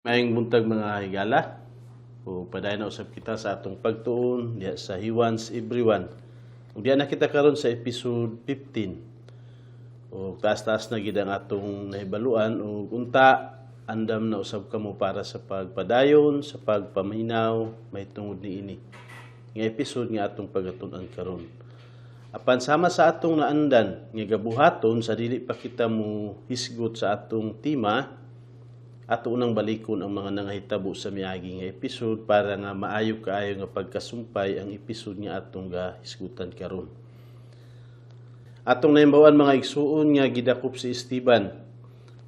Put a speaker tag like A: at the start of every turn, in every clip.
A: Maayong buntag, mga higala. O padayon na usab kita sa atong pagtuon diha sa He Wants Everyone. Ug diha na kita karon sa episode 15. O taas-taas na gid ang atong nahibaluan ug unta andam na usab kamo para sa pagpadayon, sa pagpaminaw mahitungod niini nga episode nga atong pagatun-an karon. Apan sama sa atong naandan nga gabuhaton sa dili pa kita mo hisgot sa atong tema, ato unang balikon ang mga nangahitabo sa miagi nga episode para nga maayo kaayo nga pagkasumpay ang episode nga atong gahisgutan karon. Atong nahibaw-an, mga igsuon, nga gidakop si Esteban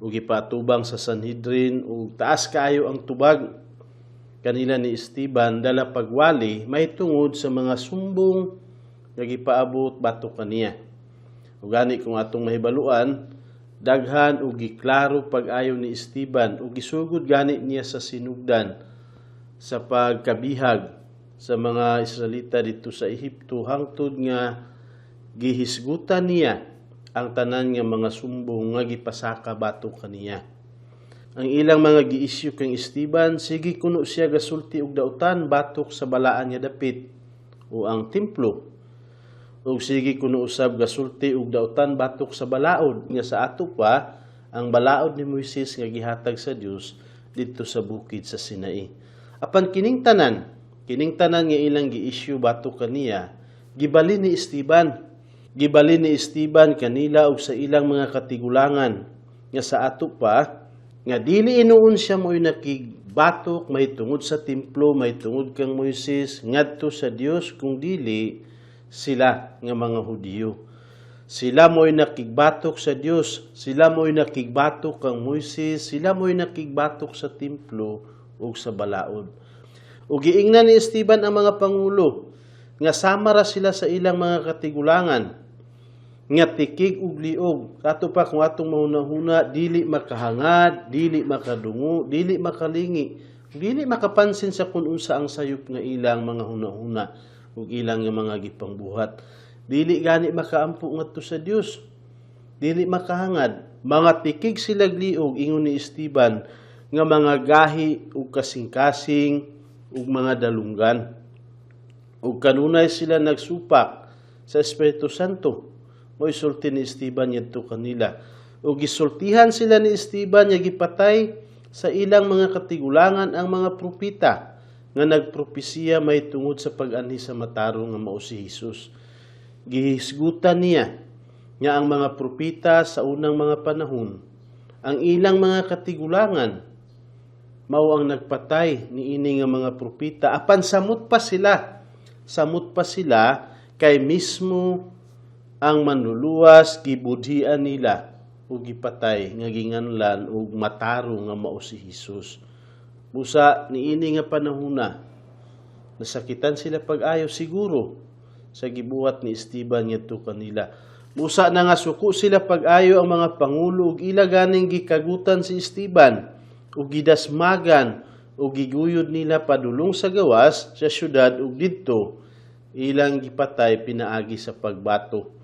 A: ug gipatubang sa Sanhedrin ug taas kaayo ang tubag kanila ni Esteban dala pagwali mahitungod sa mga sumbong nga gipaabot batok kaniya. Ug gani kung atong mahibaluan, daghan ug giklaro pag-ayo ni Esteban ug gisugod gani niya sa sinugdan sa pagkabihag sa mga Israelita didto sa Ehipto hangtod nga gihisgutan niya ang tanan nga mga sumbong nga gipasaka batok kaniya. Ang ilang mga giisyu kang Esteban, sige kuno siya gasulti og dautan batok sa balaan nga dapit o ang templo. Ug sige kuno usab gasulti og dautan batok sa balaod nga sa ato pa ang balaod ni Moises nga gihatag sa Dios didto sa bukid sa Sinai. Apan kining tanan nga ilang gi-issue batok kaniya, gibalin ni Esteban. Gibalin ni Esteban kanila ug sa ilang mga katigulangan nga sa ato pa nga dili inuon siya mo'y nakigbatok mahitungod sa templo, mahitungod kang Moises ngadto sa Dios, kung dili sila nga mga Hudiyo. Sila mo'y nakigbatok sa Dios, sila mo'y nakigbatok kang Moises, sila mo'y nakigbatok sa templo ug sa balaod. Ug giingnan ni Esteban ang mga pangulo nga sama ra sila sa ilang mga katigulangan nga tikig ug liog. Kato pa kung atong mahuna-huna, dili makahangad, dili makadungo, dili makalingi, dili makapansin sa kung unsa ang sayop nga ilang mga huna-huna ug ilang nga mga gipangbuhat. Dili gani makaampo ngadto sa Dios. Dili makahangad. Mga tikig sila liog, ingon ni Esteban, nga mga gahi ug kasing-kasing ug mga dalunggan. Ug kanunay sila nagsupak sa Espiritu Santo. Mo'y sulti ni Esteban ngadto kanila. Ug gisultihan sila ni Esteban nga gipatay sa ilang mga katigulangan ang mga propeta nga nagpropesiya mahitungod sa pag-anhi sa matarong nga mao si Jesus. Gihisgutan niya nga ang mga propeta sa unang mga panahon, ang ilang mga katigulangan, mao ang nagpatay niini nga mga propeta, apan samot pa sila. Samot pa sila kay mismo ang Manluluwas gibudhian nila ug gipatay nga ginganlan og matarong nga mao si Jesus. Busa niini nga panahona, nasakitan sila pag-ayo siguro sa gibuhat ni Esteban ngadto kanila. Busa na nga suko sila pag-ayo ang mga pangulo ug ila ganing gikagutan si Esteban ug gidasmagan ug giguyod nila padulong sa gawas sa syudad ug didto ilang gipatay pinaagi sa pagbato.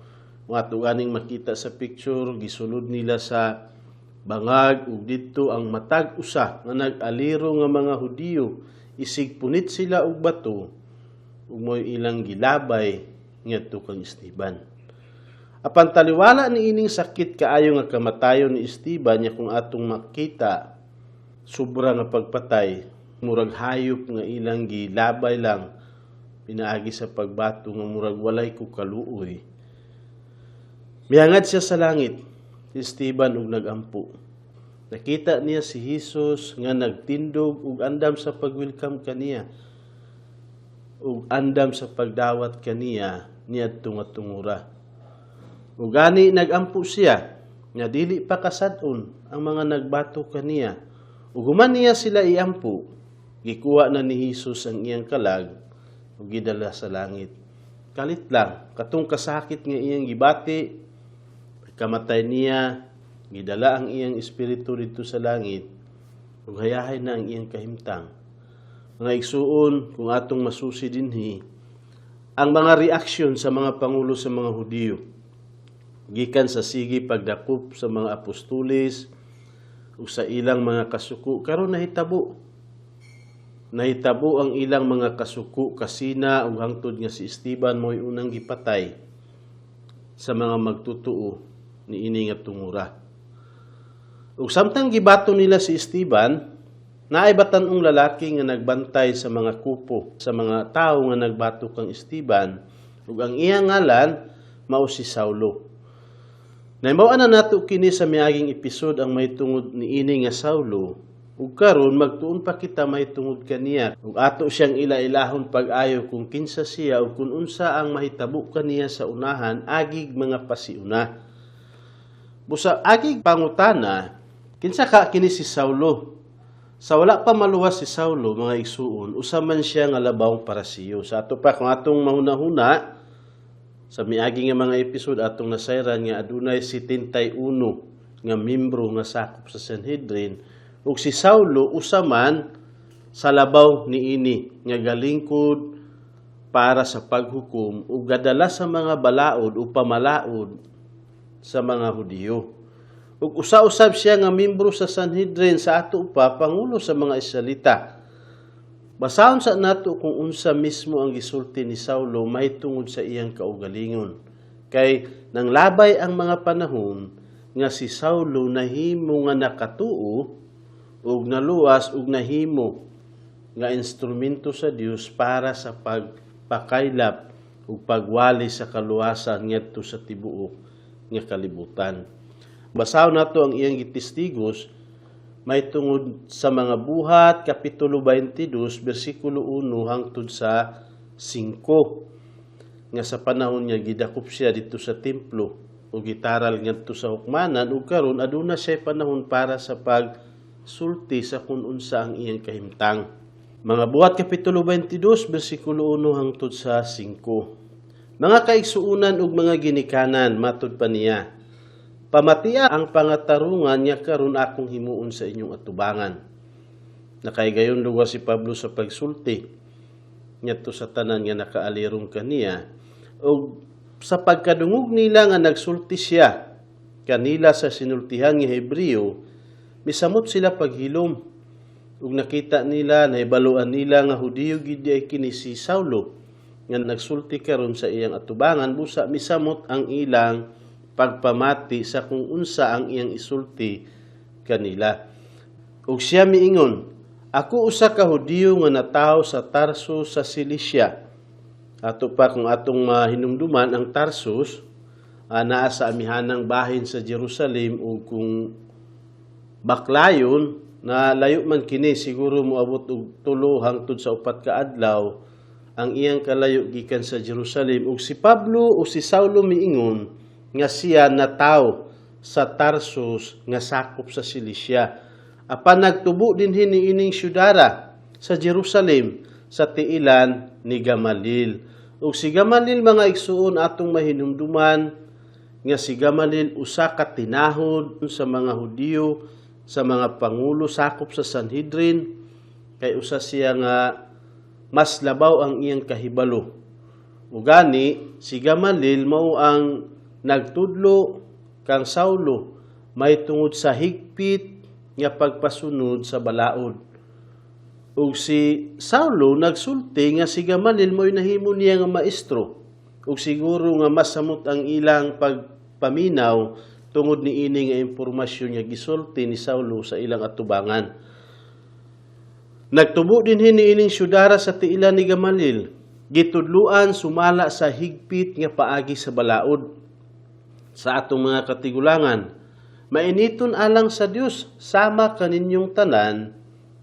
A: Mga ato ganing makita sa picture, gisulod nila sa bangag ug didto ang matag usa nga nag-aliro nga mga Hudiyo isig punit sila og bato ug mo'y ilang gilabay ngadto kang Esteban. Apan taliwala ni ining sakit kaayo nga kamatayon ni Esteban nya kung atong makita sobra nga pagpatay, murag hayop nga ilang gilabay lang pinaagi sa pagbato nga murag walay ko kaluoy. Miangad siya sa langit, si Esteban, ug nagampo. Nakita niya si Jesus nga nagtindog ug andam sa pag-welcome kaniya ug andam sa pagdawat kaniya niadto nga tungura. Ug gani nagampo siya nga dili pa kasad-on ang mga nagbato kaniya. Ug human niya sila iampo, gikuha na ni Jesus ang iyang kalag ug gidala sa langit. Kalit lang, katong kasakit nga iyang gibati, kamatay niya, gidala ang iyang espiritu didto sa langit, ug hayahay na ang iyang kahimtang. Mga igsuon, kung atong masusi dinhi, ang mga reaksyon sa mga pangulo sa mga Hudiyo, gikan sa sige pagdakop sa mga apostoles, ug sa ilang mga kasuko. Karon nahitabo. Nahitabo ang ilang mga kasuko kasina ug hangtod nga si Esteban mo'y unang gipatay sa mga magtutuo niini nga tungura. Ug samtang gibato nila si Esteban, naay batan-ong lalaki nga nagbantay sa mga kupo sa mga tawo nga nagbato kang Esteban, ug ang iyang ngalan mao si Saulo. Nahibaw-an na nato kini sa miaging episode ang mahitungod niini nga Saulo, ug karon magtuon pa kita mahitungod kaniya ug ato siyang ila-ilahon pag-ayo kung kinsa siya ug kung unsa ang mahitabo kaniya sa unahan agig mga pasiuna. Busa agig pangutana, kinsa ka kini si Saulo? Sa wala pa maluwas si Saulo, mga igsuon, usa man siya nga labawng Parisiyo. Sa ato pa kung atong mahuna-huna sa miagi nga mga episode, atong nasayran nga adunay 71 nga membro nga sakop sa Sanhedrin, ug si Saulo usa man sa labaw niini nga galingkod para sa paghukom ug gadala sa mga balaod o pamalaod sa mga Hudiyo. Ug usa-usab siya nga membro sa Sanhedrin, sa ato pa pangulo sa mga Israelita. Basahon sa nato kung unsa mismo ang gisulti ni Saulo mahitungod sa iyang kaugalingon. Kay nanglabay ang mga panahon nga si Saulo nahimo nga nakatuo ug naluwas ug nahimo nga instrumento sa Dios para sa pagpakaylap ug pagwali sa kaluwasan ngadto sa tibuok nga kalibutan. Basahon nato ang iyang gitestigos mahitungod sa Mga Buhat kapitulo 22 bersikulo 1 hangtod sa 5, nga sa panahon nga gidakop siya didto sa templo ug gitaral ngadto sa hukmanan, ug karon aduna siya panahon para sa pagsulti sa kung unsa ang iyang kahimtang. Mga Buhat kapitulo 22 bersikulo 1 hangtod sa 5. "Mga kaigsuonan ug mga ginikanan," matud pa niya, "pamatia ang pangatarungan nga karon akong himuon sa inyong atubangan." Nakaigayon lugar si Pablo sa pagsulti ngadto sa tanan nga nakaalirong kaniya, ug sa pagkadungog nila nga nagsulti siya kanila sa sinultihan nga Hebreo, misamot sila paghilom ug nakita nila, nahibaluan nila nga Hudiyo gid ay kini si Saulo nga nagsulti karon sa iyang atubangan. Busa misamot ang ilang pagpamati sa kung unsa ang iyang isulti kanila. Ug siya miingon, "Ako usa ka Hudiyo nga natawo sa Tarsus sa Cilicia." Ato pa kung atong mahinumduman, ang Tarsus naa sa amihanang bahin sa Jerusalem, ug kung baklayon na layo man kini, siguro moabot og 3 hangtod sa 4 ka adlaw ang iyang kalayo gikan sa Jerusalem. Ug si Pablo o si Saulo miingon nga siya nataw sa Tarsus nga sakop sa Cilicia. Apan nagtubo dinhi niining syudara sa Jerusalem sa tiilan ni Gamaliel. Ug si Gamaliel, mga igsuon, atong mahinumduman nga si Gamaliel usa ka tinahod sa mga Hudiyo, sa mga pangulo sakop sa Sanhedrin, kay usa siya nga mas labaw ang iyang kahibalo. Ugani si Gamaliel mao ang nagtudlo kang Saulo mahitungod sa higpit nga pagpasunod sa balaod. Ug si Saulo nagsulti nga si Gamaliel mo'y nahimo niya nga maestro. Ug siguro nga mas samot ang ilang pagpaminaw tungod niini nga impormasyon nga gisulti ni Saulo sa ilang atubangan. "Nagtubo dinhi niining syudara sa tiilan ni Gamaliel, gitudluan sumala sa higpit nga paagi sa balaod sa atong mga katigulangan. Mainiton alang sa Dios sama kaninyong tanan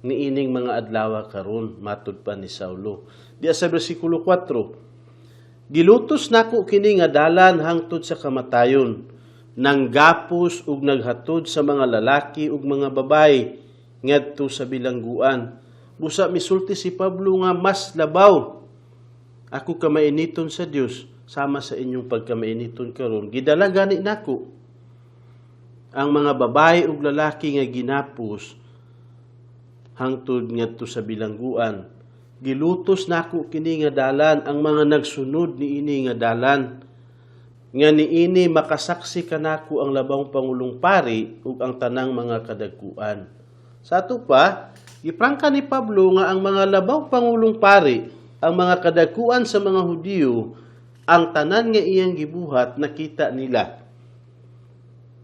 A: niining mga adlaw karon," matud pa ni Saulo. Diya sa bersikulo 4, "Gilutos nako kini nga dalan hangtod sa kamatayon, nanggapos ug naghatod sa mga lalaki ug mga babayi ngadto sa bilangguan." Busa misulti si Pablo nga mas labaw ako kamainiton sa Dios sama sa inyong pagkamainiton karon. "Gidala gani nako ang mga babae ug lalaki nga ginapos hangtod ngadto sa bilangguan. Gilutos nako kini nga dalan, ang mga nagsunod niini nga dalan." Nga niini makasaksi kanako ang labawng pangulong pari ug ang tanang mga kadagkuan. Sa ato pa, giprangka ni Pablo nga ang mga labaw pangulong pari, ang mga kadagkuan sa mga Hudiyo, ang tanan nga iyang gibuhat nakita nila.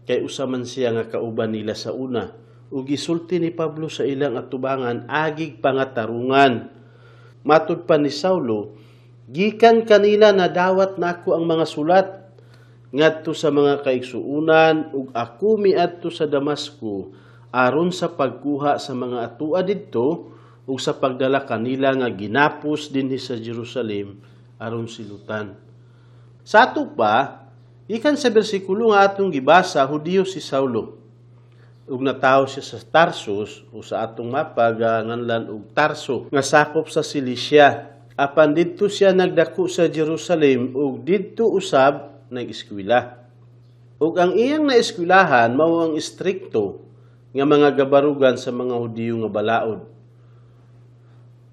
A: Kay usa man siya nga kauban nila sa una. Ug gisulti ni Pablo sa ilang atubangan agig pangatarungan. Matud pa ni Saulo, gikan kanila nadawat nako ang mga sulat ngadto sa mga kaigsuonan, ug ako miadto sa Damasco aron sa pagkuha sa mga atua didto ug sa pagdala kanila nga ginapos dinhi sa Jerusalem aron silutan. Sa ato pa, gikan sa bersikulo nga atong gibasa, Hudiyo si Saulo. Ug natawo siya sa Tarsus o sa atong mapa nganlan og Tarso nga sakop sa Cilicia. Apan didto siya nagdako sa Jerusalem ug didto usab nag-eskwela. Ug ang iyang naeskwelahan mao ang istrikto nga mga gabarugan sa mga Hudiyo nga balaod.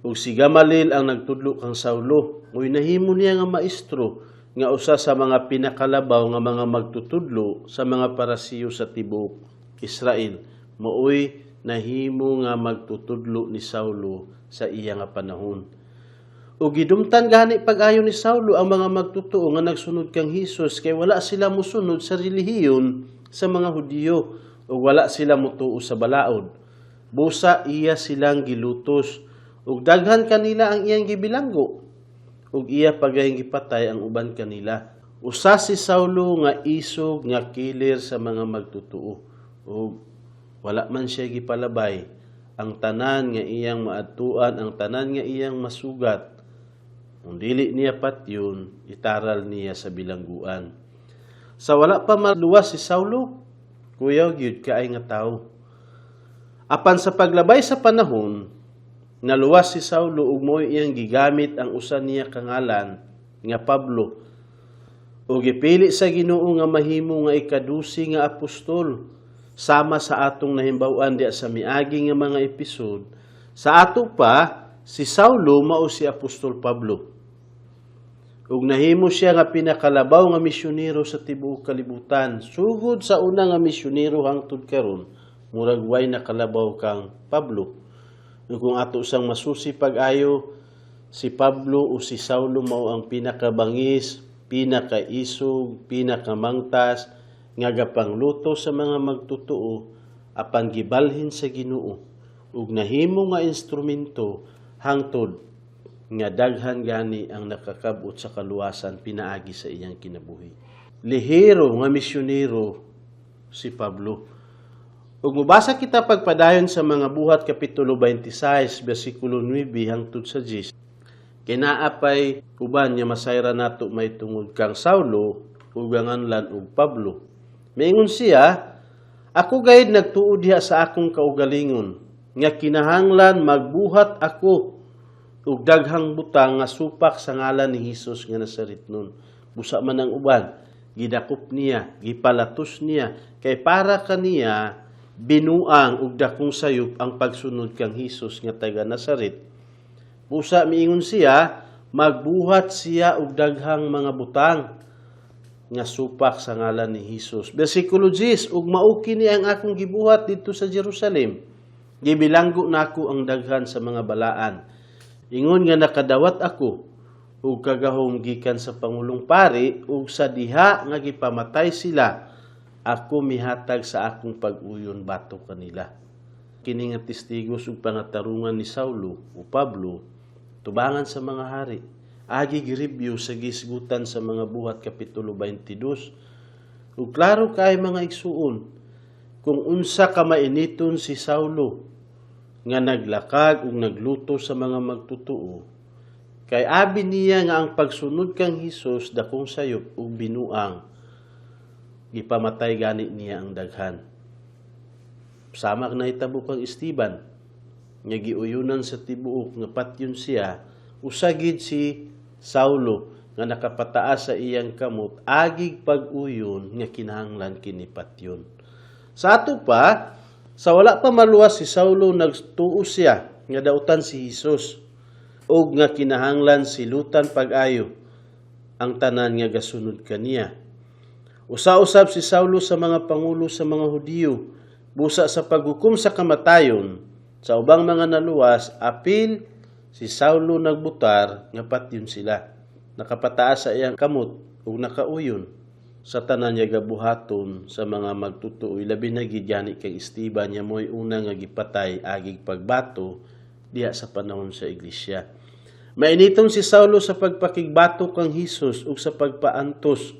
A: Ug si Gamaliel ang nagtudlo kang Saulo. Uy, nahimo niya nga maestro nga usa sa mga pinakalabaw nga mga magtutudlo sa mga Parisiyo sa tibuok Israel. Maoy nahimo nga magtutudlo ni Saulo sa iya nga panahon. Ug gidumtan gani pag-ayo ni Saulo ang mga magtotoo nga nagsunod kang Hesus kay wala sila mosunod sa relihiyon sa mga Hudiyo ug wala sila motuo sa balaod. Busa iya silang gilutos ug daghan kanila ang iyang gibilanggo ug iya pagayong gipatay ang uban kanila. Usa si Saulo nga isog nga killer sa mga magtotoo ug wala man siya gipalabay ang tanan nga iyang maadtuan, ang tanan nga iyang masugat. Kung dili niya patyon, itaral niya sa bilangguan. Sa wala pa maluwas si Saulo, kuyaw gyud kaay nga tawo. Apan sa paglabay sa panahon, naluwas si Saulo ug mao iyang gigamit ang usa niya ka ngalan nga Pablo. Ug gipili sa Ginoo nga mahimo nga ikadusi nga apostol, sama sa atong nahimbaw-an diya sa miagi nga mga episode. Sa ato pa, si Saulo mao si Apostol Pablo. Ug nahimo siya nga pinakalabaw nga misyonero sa tibuok kalibutan. Sugod sa una nga misyonero hangtod karon, murag way nakalabaw kang Pablo. Ug kung ato sang masusi pag-ayo, si Pablo o si Saulo mao ang pinakabangis, pinakaisog, pinakamangtas nga gapangluto sa mga magtotoo, apan gibalhin sa Ginoo ug nahimo nga instrumento hangtod nga daghan gani ang nakakabot sa kaluwasan pinaagi sa iyang kinabuhi. Lihero nga misyonero si Pablo. Ug mobasa kita pagpadayon sa Mga Buhat kapitulo 26 bersikulo 9 hangtod sa 10. Kay naa pay uban nga masayra nato may tungod kang Saulo ug nganlan og Pablo. Miingon siya, "Ako gayud nagtuo diha sa akong kaugalingon nga kinahanglan magbuhat ako ug daghang butang nga supak sa ngalan ni Hesus nga Nazaretnon." Busa man ang uban, gidakop niya, gipalatos niya, kay para kaniya binuang ug dakong sayop ang pagsunod kang Hesus nga taga Nazaret. Busa miingon siya, magbuhat siya og daghang mga butang nga supak sa ngalan ni Hesus. Bersikulo 10, "Ug mao kini ang akong gibuhat didto sa Jerusalem. Gibilanggo nako ang daghan sa mga balaan. Ingon nga nakadawat ako og kagahom gikan sa pangulong pari, ug sa diha nga gipamatay sila, ako mihatag sa akong pag-uyon batok kanila." Kini nga testigo ug pangatarungan ni Saulo o Pablo tubangan sa mga hari. Agi gireview sa gisgutan sa Mga Buhat kapitulo 22. Ug klaro kay, mga igsuon, kung unsa ka mainiton si Saulo nga naglakag ug nagluto sa mga magtotoo kay abi niya nga ang pagsunod kang Hesus dakong sayop ug binuang. Gipamatay gani niya ang daghan. Sama nahitabo kang Esteban nga giuyunan sa tibuok nga patyon siya. Usa gid si Saulo nga nakapataas sa iyang kamot agig pag-uyon nga kinahanglan kini patyon. Sa ato pa, sa wala pa maluwas si Saulo, nagtuo siya nga dautan si Hesus ug nga kinahanglan silutan pag-ayo ang tanan nga gasunod kaniya. Usa-usab si Saulo sa mga pangulo sa mga Hudiyo, busa sa paghukom sa kamatayon sa ubang mga naluwas, apil si Saulo nagbutar nga patyon sila. Nakapataas sa iyang kamot ug nakauyon sa tanan niya gabuhaton sa mga magtutuoy, labi na gid gani kay Esteban niya mo'y una nga gipatay agig pagbato diha sa panahon sa iglesia. Mainiton si Saulo sa pagpakigbato kang Hesus ug sa pagpaantos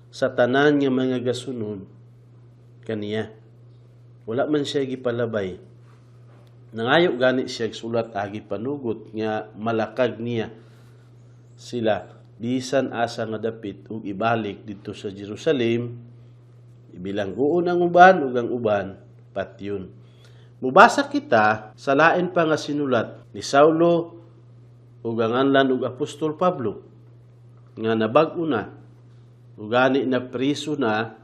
A: sa tanan nga mga gasunod kaniya. Wala man siya gipalabay. Nangayo gani siya sulat agi panugot nga malakag niya sila bisan asa nga dapit ug ibalik didto sa Jerusalem, ibilanggoon ang uban ug ang uban patyon. Mubasa kita sa lain pa nga sinulat ni Saulo ug ang anlan ug Apostol Pablo nga nabag-o na ug gani na priso na,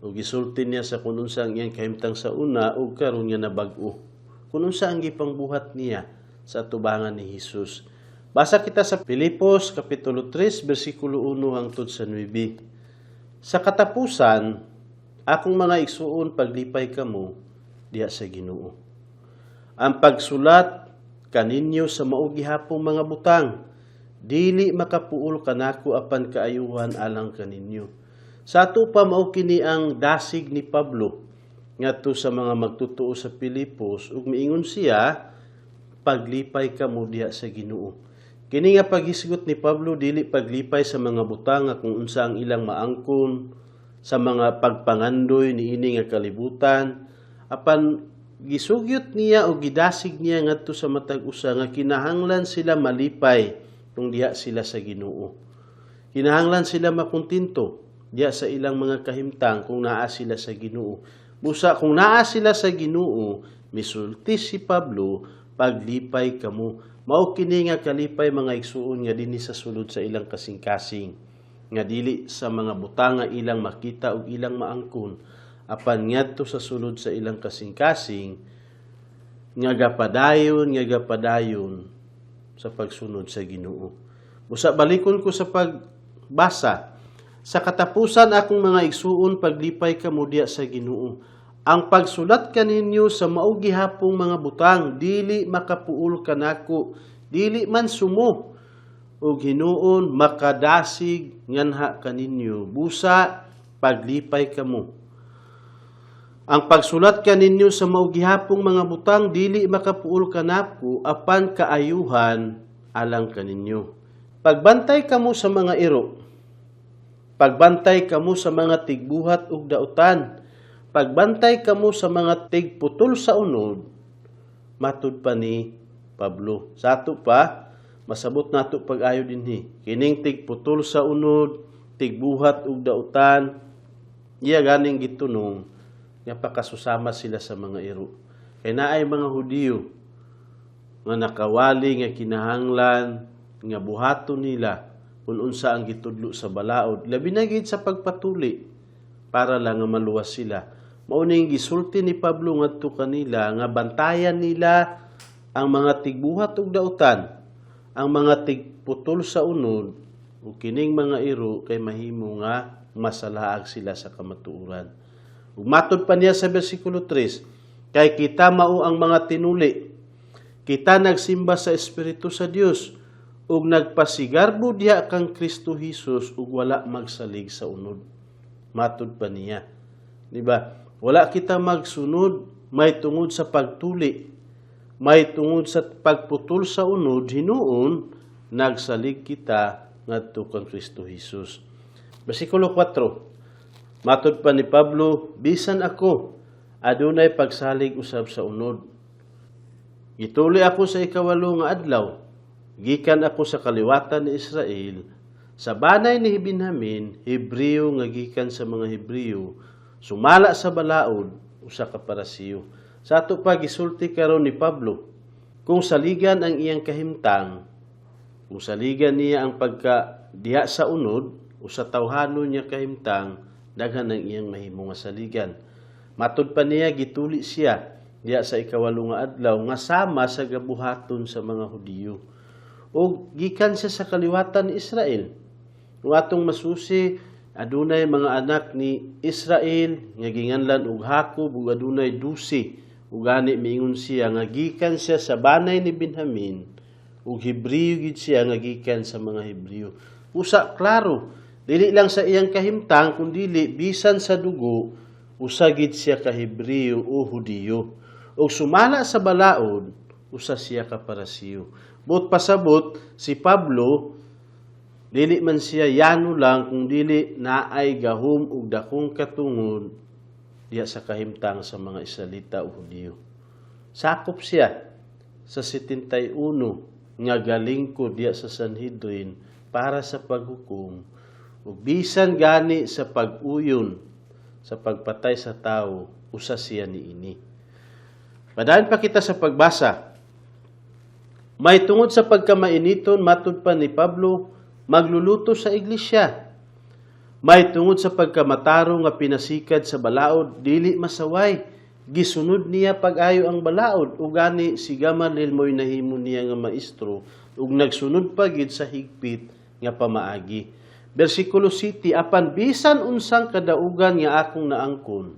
A: ug gisulti niya sa kung unsa ang iyang kahimtang sa una ug karon nga nabag-o, kung unsa ang gipangbuhat niya sa atubangan ni Hesus. Basa kita sa Filipos Kapitulo 3 bersikulo 1 hangtod sa 9. "Sa katapusan, akong mga igsuon, paglipay kamo diha sa Ginoo. Ang pagsulat kaninyo sa mao gihapong mga butang dili makapuol kanako apan kaayuhan alang kaninyo." Sa ato pa, mao kini ang dasig ni Pablo ngadto sa mga magtutuo sa Pilipos ug miingon siya, "Paglipay kamo diha sa Ginoo." Kini nga paghisgot ni Pablo dili paglipay sa mga butang nga kung unsa ang ilang maangkon sa mga pagpangandoy niini nga kalibutan, apan gisugyot niya o gidasig niya ngadto sa matag usa nga kinahanglan sila malipay kung diha sila sa Ginoo. Kinahanglan sila makontento diha sa ilang mga kahimtang kung naa sila sa Ginoo. Busa kung naa sila sa Ginoo, misulti si Pablo, "Paglipay kamo." Mao kini nga kalipay, mga igsuon, nga dinhi sa sulod sa ilang kasing-kasing, nga dili sa mga butang nga ilang makita ug ilang maangkon, apan ngadto sa sulod sa ilang kasing-kasing nga gapadayon sa pagsunod sa Ginoo. Busa balikon ko sa pagbasa. "Sa katapusan, akong mga igsuon, paglipay kamo diya sa Ginoo. Ang pagsulat kaninyo sa mao gihapong mga butang dili makapuol kanako, dili man sumo ug hinuon makadasig nganha kaninyo. Busa paglipay kamo. Ang pagsulat kaninyo sa mao gihapong mga butang dili makapuol kanako apan kaayuhan alang kaninyo. Pagbantay kamo sa mga iro. Pagbantay kamo sa mga tigbuhat ug dautan. Pagbantay kamo sa mga tigputol sa unod," matud pa ni Pablo. Sa ato pa, masabot nato pag-ayo dinhi. Kining tigputol sa unod, tigbuhat ug dautan, iya ganing gitunong nga pakasusama sila sa mga iro. Kay naay mga Hudiyo nga nakawali nga kinahanglan nga buhaton nila kung unsa ang gitudlo sa balaod, labi na gid sa pagpatuli para lang nga maluwas sila. Mao ning gisulti ni Pablo ngadto kanila nga bantayan nila ang mga tigbuhat ug dautan, ang mga tigputol sa unod ug kining mga iro kay mahimo nga masalaag sila sa kamatuoran. Ug matod pa niya sa bersikulo 3, "Kay kita mao ang mga tinuli. Kita nagsimba sa Espiritu sa Dios ug nagpasigarbo diha kang Kristo Hesus ug wala magsalig sa unod." Matod pa niya. Di ba? Wala kita magsunod may tungod sa pagtuli, may tungod sa pagputol sa unod, hinuon nagsalig kita ngadto kang Kristo Hesus. Bersikulo 4. Matod pa ni Pablo, "Bisan ako adunay pagsalig usab sa unod. Gituli ako sa ikawalo nga adlaw. Gikan ako sa kaliwatan ni Israel, sa banay ni Benjamin, Hebreo nga gikan sa mga Hebreo, sumala sa balaod, usa ka Parisiyo." Sa ato pa, gisulti karon ni Pablo, kung saligan ang iyang kahimtang, kung saligan niya ang pagka diha sa unod, o sa tawhanon niya kahimtang, daghan ang iyang mahimo nga saligan. Matod pa niya, gituli siya diha sa ikawalo nga adlaw nga sama sa gabuhaton sa mga Hudiyo. O gikan siya sa kaliwatan ni Israel. Kung atong masusi, Adunay mga anak ni Israel nga ginganlan og Jacob ug adunay 12. Ug gani miingon siya nga gikan siya sa banay ni Benjamin ug Hebreo gid siya nga gikan sa mga Hebreo. Usa klaro, dili lang sa iyang kahimtang kundili bisan sa dugo usa gid siya ka Hebreo o Hudiyo. Ug sumala sa balaod, usa siya ka Parisiyo. Buot pasabot, si Pablo dili man siya yano lang kung dili naay gahom ug dakong katungod diha sa kahimtang sa mga Israelita o Hudiyo. Sakop siya sa 71 nga galingkod diha sa Sanhedrin para sa paghukom ug bisan gani sa pag-uyon sa pagpatay sa tao, usa siya niini. Padayon pa kita sa pagbasa. May tungod sa pagkamainiton, matud pa ni Pablo, magluluto sa iglesia. May tungod sa pagkamatarong nga pinasikad sa balaod, dili masaway. Gisunod niya pag-ayo ang balaod, ug gani si Gamaliel mo'y nahimo niya nga maestro, ug nagsunod pa gid sa higpit nga pamaagi. Versikulo 7, "Apan bisan unsang kadaugan nga akong naangkon,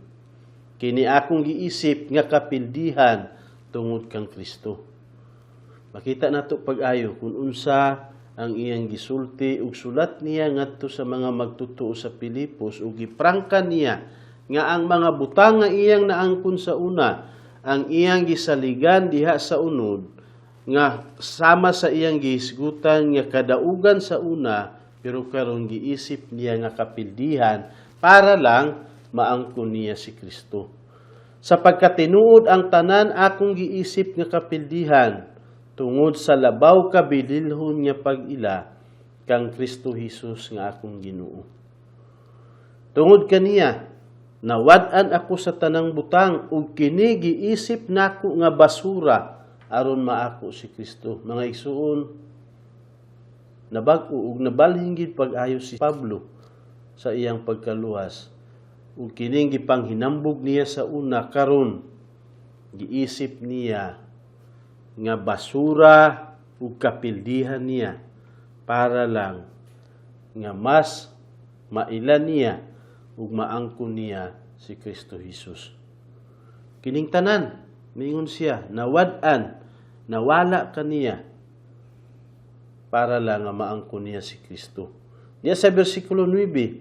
A: kini akong giisip nga kapildihan tungod kang Kristo." Makita nato pag-ayo kung unsa ang iyang gisulti ug sulat niya ngadto sa mga magtutoo sa Pilipos ug giprangka niya nga ang mga butang nga iyang naangkon sa una, ang iyang gisaligan diha sa unod nga sama sa iyang gihisgutan nga kadaugan sa una, pero karon giisip niya nga kapildihan para lang maangkon niya si Kristo. "Sapagkat tinuod ang tanan akong giisip nga kapildihan tungod sa labaw ka bililhon nga pag-ila kang Kristo Jesus nga akong Ginoo. Tungod kaniya, nawad-an ako sa tanang butang ug kini giisip nako nga basura aron maako si Kristo." Mga igsuon, nabag-o ug nabalhin gid pag-ayo si Pablo sa iyang pagkaluwas ug kining gipanghinambog niya sa una, karon giisip niya nga basura ug kapildihan niya para lang nga mas maila niya ug maangkon niya si Kristo Jesus. Kining tanan, miingon siya, nawad-an, nawala kaniya para lang nga maangkon niya si Kristo. Diya sa versikulo 9,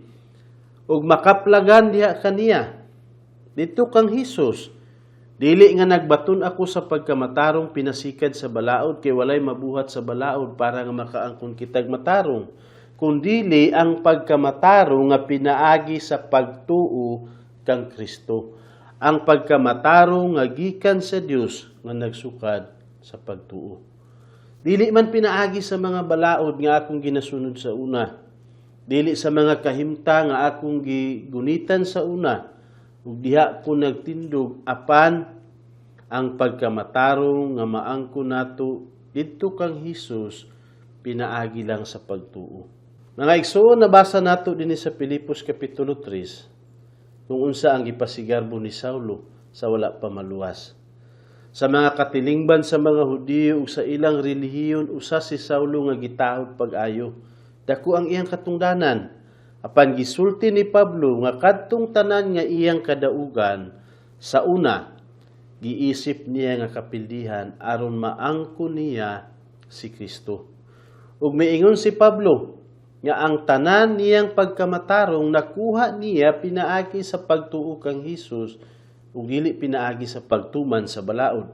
A: "Ug makaplagan diha kaniya, didto kang Hesus, dili nga nagbaton ako sa pagkamatarong pinasikad sa balaod, kay walay mabuhat sa balaod para nga makaangkon kitag matarong, kundili ang pagkamatarong nga pinaagi sa pagtuo kang Kristo, ang pagkamatarong nga gikan sa Dios nga nagsukad sa pagtuo. Dili man pinaagi sa mga balaod nga akong ginasunod sa una, dili sa mga kahimtang nga akong gigunitan sa una ug diha ko nagtindog, apan ang pagkamatarong nga maangkon nato didto kang Hesus pinaagi lang sa pagtuo." Mga igsoon, nabasa nato dinhi sa Pilipos kapitulo 3 kung unsa ang gipasigarbo ni Saulo sa wala pa maluwas. Sa mga katilingban sa mga Hudiyo ug sa ilang relihiyon, usa si Saulo nga gitahod pag-ayo. Dako ang iyang katungdanan. Apan gisulti ni Pablo nga kadtong tanan nga iyang kadaugan sa una, giisip niya nga kapildihan aron maangkon niya si Kristo. Ug miingon si Pablo nga ang tanan niyang pagkamatarong nakuha niya pinaagi sa pagtuo kang Hesus ug dili pinaagi sa pagtuman sa balaod.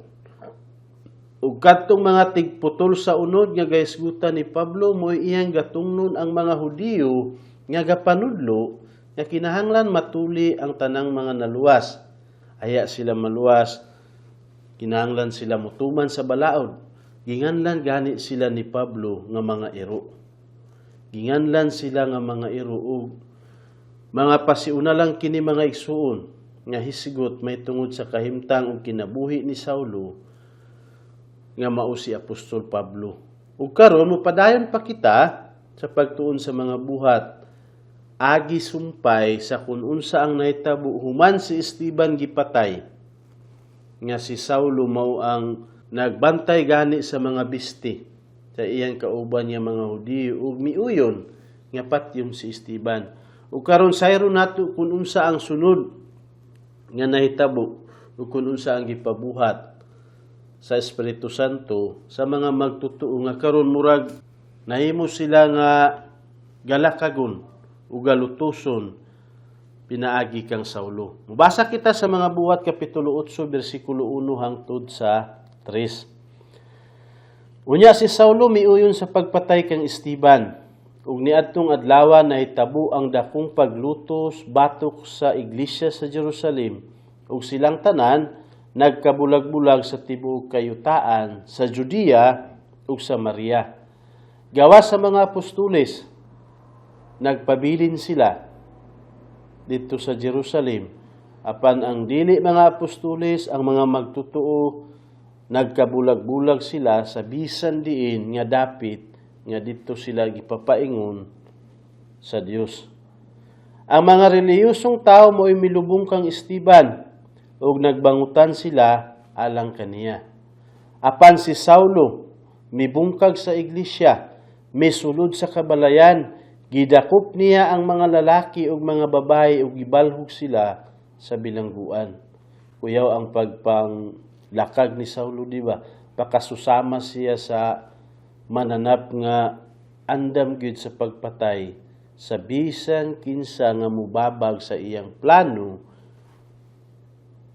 A: Ug kadtong mga tigputol sa unod nga gahisgutan ni Pablo, mo'y iyang gatungnon ang mga Hudiyo nga gapanudlo nga kinahanglan matuli ang tanang mga naluwas. Aya sila maluwas, kinahanglan sila mutuman sa balaod. Ginganlan gani sila ni Pablo nga mga iro. Ginganlan sila nga mga iro ug mga pasiuna lang kini, mga igsuon, nga hisgot may tungod sa kahimtang ug kinabuhi ni Saulo nga mao si Apostol Pablo. Ug karon mopadayon pa kita sa pagtuon sa mga buhat agi sumpay sa kung unsa ang nahitabo human si Esteban gipatay, nga si Saulo mao ang nagbantay gani sa mga bisti sa iyang kauban nga mga Hudiyo ug miuyon nga patyon si Esteban. Ug karon sayro nato kung unsa ang sunod nga nahitabo ug kung unsa ang gipabuhat sa Espiritu Santo sa mga magtotoo nga karon murag nahimo sila nga galakagon ug galutuson pinaagi kang Saulo. Mubasa kita sa Mga Buhat kapitulo 8 bersikulo 1 hangtod sa 3. Unya si Saulo miuyon sa pagpatay kang Esteban. Ug niadtong adlaw nahitabo ang dakong paglutos batok sa iglesia sa Jerusalem, ug silang tanan nagkabulag-bulag sa tibuok kayutaan sa Judea ug Samaria. Gawas sa mga apostoles, nagpabilin sila dito sa Jerusalem. Apan ang dili mga apostoles, ang mga magtotoo, nagkabulag-bulag sila sa bisan diin nga dapit nga dito sila gipapaingon sa Dios. Ang mga relihiyosong tao mo'y milubong kang Esteban ug nagbangutan sila alang kaniya. Apan si Saulo mibungkag sa iglesia, misulod sa kabalayan, gidakop niya ang mga lalaki ug mga babae ug gibalhog sila sa bilangguan. Kuyaw ang pagpanglakag ni Saulo, di ba? Pakasusama siya sa mananap nga andam gyud sa pagpatay sa bisan kinsa nga mubabag sa iyang plano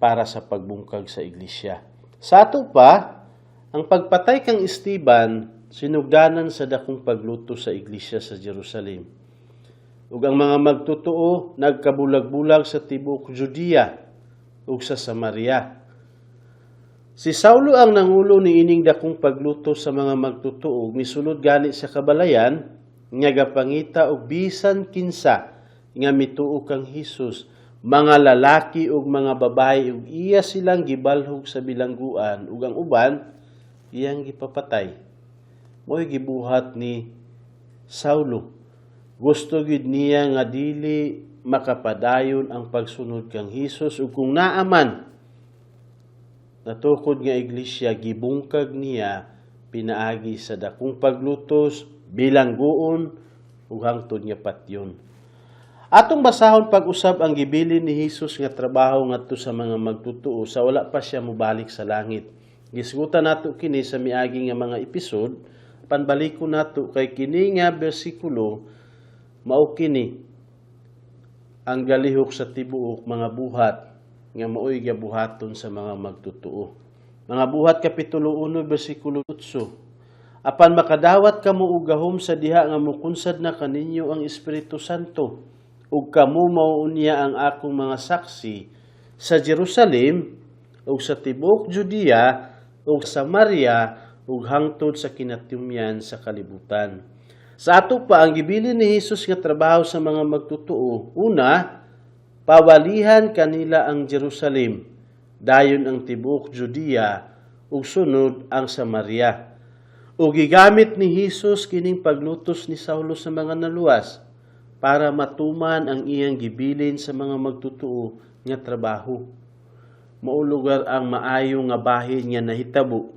A: para sa pagbungkag sa iglesia. Sa ato pa, ang pagpatay kang Esteban sinugdanan sa dakong pagluto sa iglesia sa Jerusalem. Ug ang mga magtotoo nagkabulag-bulag sa tibuok Judea ug sa Samaria. Si Saulo ang nangulo ni ining dakong pagluto sa mga magtotoo, misulod gani sa kabalayan nga gapangita og bisan kinsa nga mituo kang Hesus, mga lalaki ug mga babae, ug iya silang gibalhog sa bilangguan ug ang uban iyang gipapatay. Mo'y gibuhat ni Saulo. Gusto gyud niya nga dili makapadayon ang pagsunod kang Hesus, ug kung naa man natukod nga iglesia, gibungkag niya pinaagi sa dakong paglutos, bilangguon ug hangtod nga patyon. Atong basahon pag-usab ang gibilin ni Hesus nga trabaho ngadto sa mga magtotoo sa wala pa siya mobalik sa langit. Gisgutan nato kini sa miagi nga mga episode, panbalikon nato kay kini nga bersikulo mao kini ang galihok sa tibuok mga buhat nga maoy gabuhaton sa mga magtotoo. Mga Buhat kapitulo 1 bersikulo 8. Apan makadawat kamo og gahom sa diha nga mukunsad na kaninyo ang Espiritu Santo, ug kamo mao unya ang akong mga saksi sa Jerusalem ug sa tibuok Judea ug Samaria ug hangtod sa kinatumyan sa kalibutan. Sa ato pa, ang gibilin ni Hesus nga trabaho sa mga magtotoo, una, pawalihan kanila ang Jerusalem, dayon ang tibuok Judea ug sunod ang Samaria. Ug gigamit ni Hesus kining paglutos ni Saulo sa mga naluwas para matuman ang iyang gibilin sa mga magtotoo nga trabaho. Mao lugar ang maayo nga bahin nga nahitabo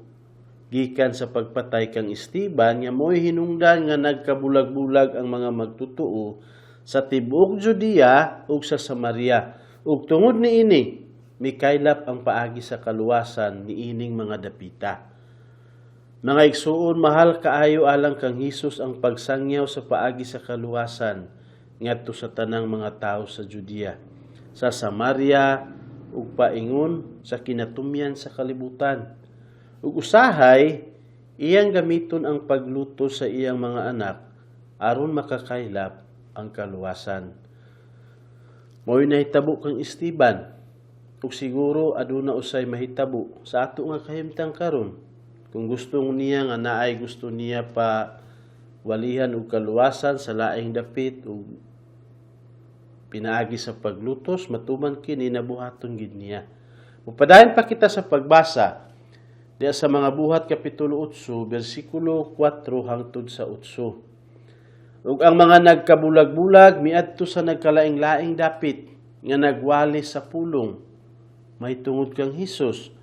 A: gikan sa pagpatay kang Esteban nga mo'y hinungdan nga nagkabulag-bulag ang mga magtotoo sa tibuok Judea ug sa Samaria. Ug tungod niini, mikaylap ang paagi sa kaluwasan niining mga dapita. Mga igsuon, mahal kaayo alang kang Hesus ang pagsangyaw sa paagi sa kaluwasan ngadto sa tanang mga tawo sa Judea, sa Samaria ug paingon sa kinatumyan sa kalibutan. Ug usahay iyang gamiton ang pagluto sa iyang mga anak aron makakaylap ang kaluwasan. Mo'y nahitabo kang Esteban, ug siguro aduna usay mahitabo sa ato nga kahimtang karon. Kung gusto niya nga naay gusto niya pa walihan og kaluwasan sa laing dapit ug pinaagi sa paglutos, matuman kini, nabuhaton gid niya. Mupadayon pa kita sa pagbasa diya sa Mga Buhat kapitulo 8 bersikulo 4 hangtod sa 8. Ug ang mga nagkabulag-bulag miadto sa nagkalaing-laing dapit nga nagwali sa pulong mahitungod kang Hesus.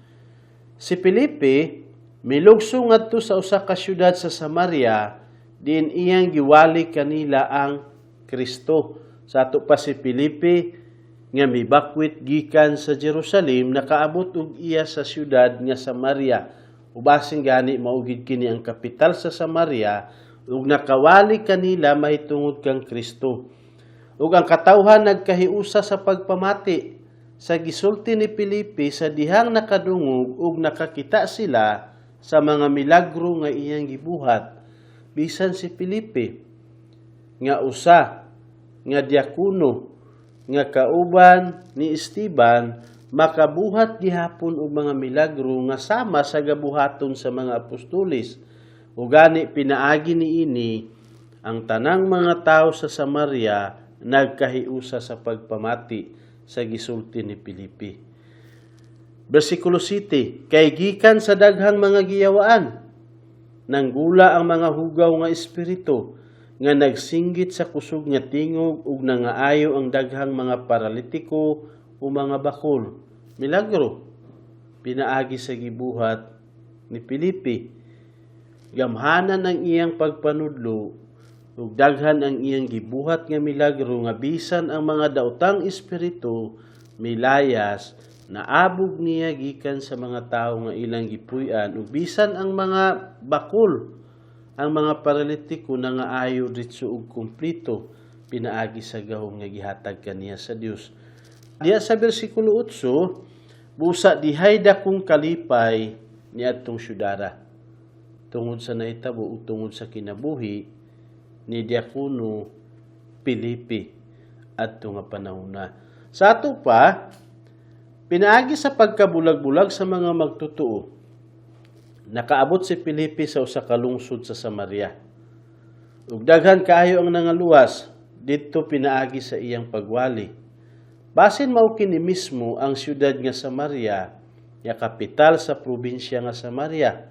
A: Si Felipe milugso ngadto sa usa ka syudad sa Samaria, diin iyang giwali kanila ang Kristo. Sa ato pa, si Felipe nga mibakwit gikan sa Jerusalem nakaabot og iya sa syudad nga Samaria. Ubasin gani mao gid kini ang kapital sa Samaria ug nakawali kanila mahitungod kang Kristo. Ug ang katawhan nagkahiusa sa pagpamati sa gisulti ni Felipe sa dihang nakadungog ug nakakita sila sa mga milagro nga iyang gibuhat. Bisan si Felipe nga usa nga diakono nga kauban ni Esteban makabuhat gihapon og mga milagro nga sama sa gabuhaton sa mga apostoles. Ug gani pinaagi niini ang tanang mga tao sa Samaria nagkahiusa sa pagpamati sa gisulti ni Felipe. Versikulo 7, kay gikan sa daghang mga giyawaan, nanggula ang mga hugaw nga espiritu nga nagsinggit sa kusog nga tingog ug nangaayo ang daghang mga paralitiko o mga bakol. Milagro pinaagi sa gibuhat ni Felipe. Gamhanan ang iyang pagpanudlo ug daghan ang iyang gibuhat nga milagro nga bisan ang mga daotang espiritu milayas, naabog niya gikan sa mga tawo nga ilang gipuy-an, ug bisan ang mga bakol, ang mga paralitiko, nangaayo diretso og kumpleto pinaagi sa gahom nga gihatag kaniya sa Dios. Diya sa bersikulo 8, busa dihay dakong kalipay niadtong syudara tungod sa nahitabo ug tungod sa kinabuhi ni Diakono Felipe adto nga panahona. Sa ato pa, pinaagi sa pagkabulag-bulag sa mga magtotoo, nakaabot si Felipe sa usa ka lungsod sa Samaria. Ug daghan kaayo ang nangaluwas didto pinaagi sa iyang pagwali. Basin mao kini mismo ang siyudad nga Samaria, nga kapital sa probinsya nga Samaria.